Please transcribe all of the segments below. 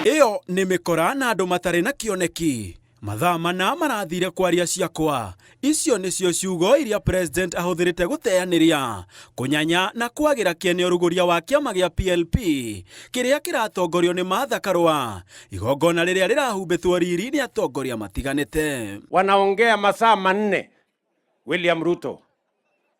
Ĩyo nĩ mĩkora na andũ matarĩ na kĩoneki. Mathaa mana marathire kwaria ciakwa. Icio nĩcio ciugo iria president ahũthĩrĩte gũteanĩria, kũnyanya na kwagĩra kĩene ũrugũria wa kĩama gĩa PLP kĩrĩa kĩratongorio nĩ Martha Karũa, igongona rĩrĩa rĩrahumbĩtwo riri nĩ atongoria matiganĩte. Wanaongea masaa 4 William Ruto,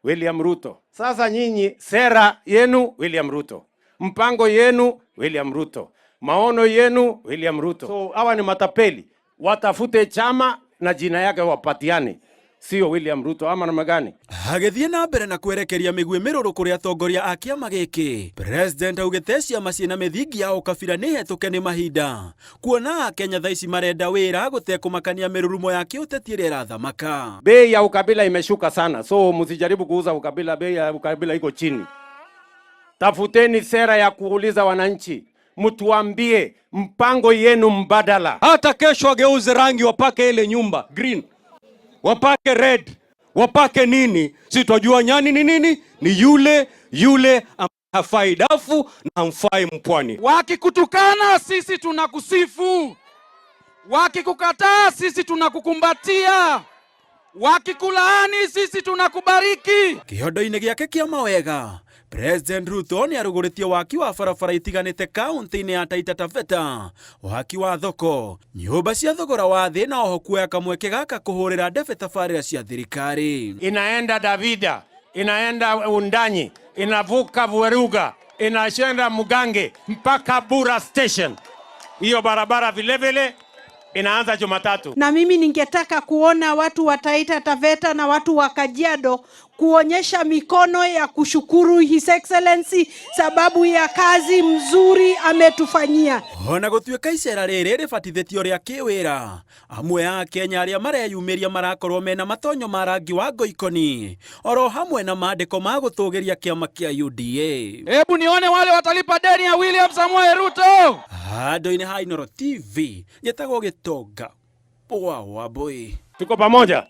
William Ruto. Sasa nyinyi sera yenu William Ruto, mpango yenu William Ruto, maono yenu William Ruto. So hawa ni matapeli, watafute chama na jina yake wapatiane, sio William Ruto ama namna gani? Agĩthiĩ na mbere na kwerekeria mĩguĩ mĩrũrũ kũrĩ atongoria a kĩama gĩkĩ, president augĩte ciama ciĩna mĩthingi ya ũkabira nĩ hetũke nĩ mahinda, kuona Akenya thaa ici marenda wĩra gũtekũmakania mĩrurumo ya kĩũteti ĩrĩa ĩrathamaka. Bei ya ukabila imeshuka sana, so msijaribu kuuza ukabila. Bei ya ukabila iko chini. Tafuteni sera ya kuuliza wananchi, mtuambie mpango yenu mbadala. Hata kesho wageuze rangi, wapake ile nyumba green, wapake red, wapake nini, si twajua nyani ni nini? Ni yule yule ambaye hafai dafu na hamfai mpwani. Wakikutukana sisi tunakusifu, wakikukataa sisi tunakukumbatia, wakikulaani sisi tunakubariki. Kĩondo-inĩ gĩake kĩa mawega, President Ruto nĩ arugũrĩtie waki wa barabara itiganĩte kaunti-inĩ ya Taita Taveta, waki wa thoko, nyũmba cia thogora wa thĩ na oho kuoya kamweke gaka kũhũrĩra ndebe tabarĩra cia thirikari. Inaenda Davida, inaenda Undanyi, inavuka Vueruga, inashenda Mugange mpaka Bura Station. Hiyo barabara vile vile inaanza Jumatatu. Na mimi ningetaka kuona watu wa Taita Taveta na watu wa Kajiado kuonyesha mikono ya kushukuru His Excellency sababu ya kazi mzuri ametufanyia. Ona gũtuĩka icera rĩrĩ rĩbatithĩtio rĩa kĩwĩra, amwe a Kenya arĩa mareyumĩria marakorwo mena matonyo ma rangi wa ngoikoni oro hamwe na maandĩko ma gũtũgĩria kĩama kĩa UDA. Hebu nione wale watalipa deni ya William Samoei Ruto. Handũ-inĩ ha Inooro TV, njĩtagwo Gĩtonga wa Wambui. Tuko pamoja.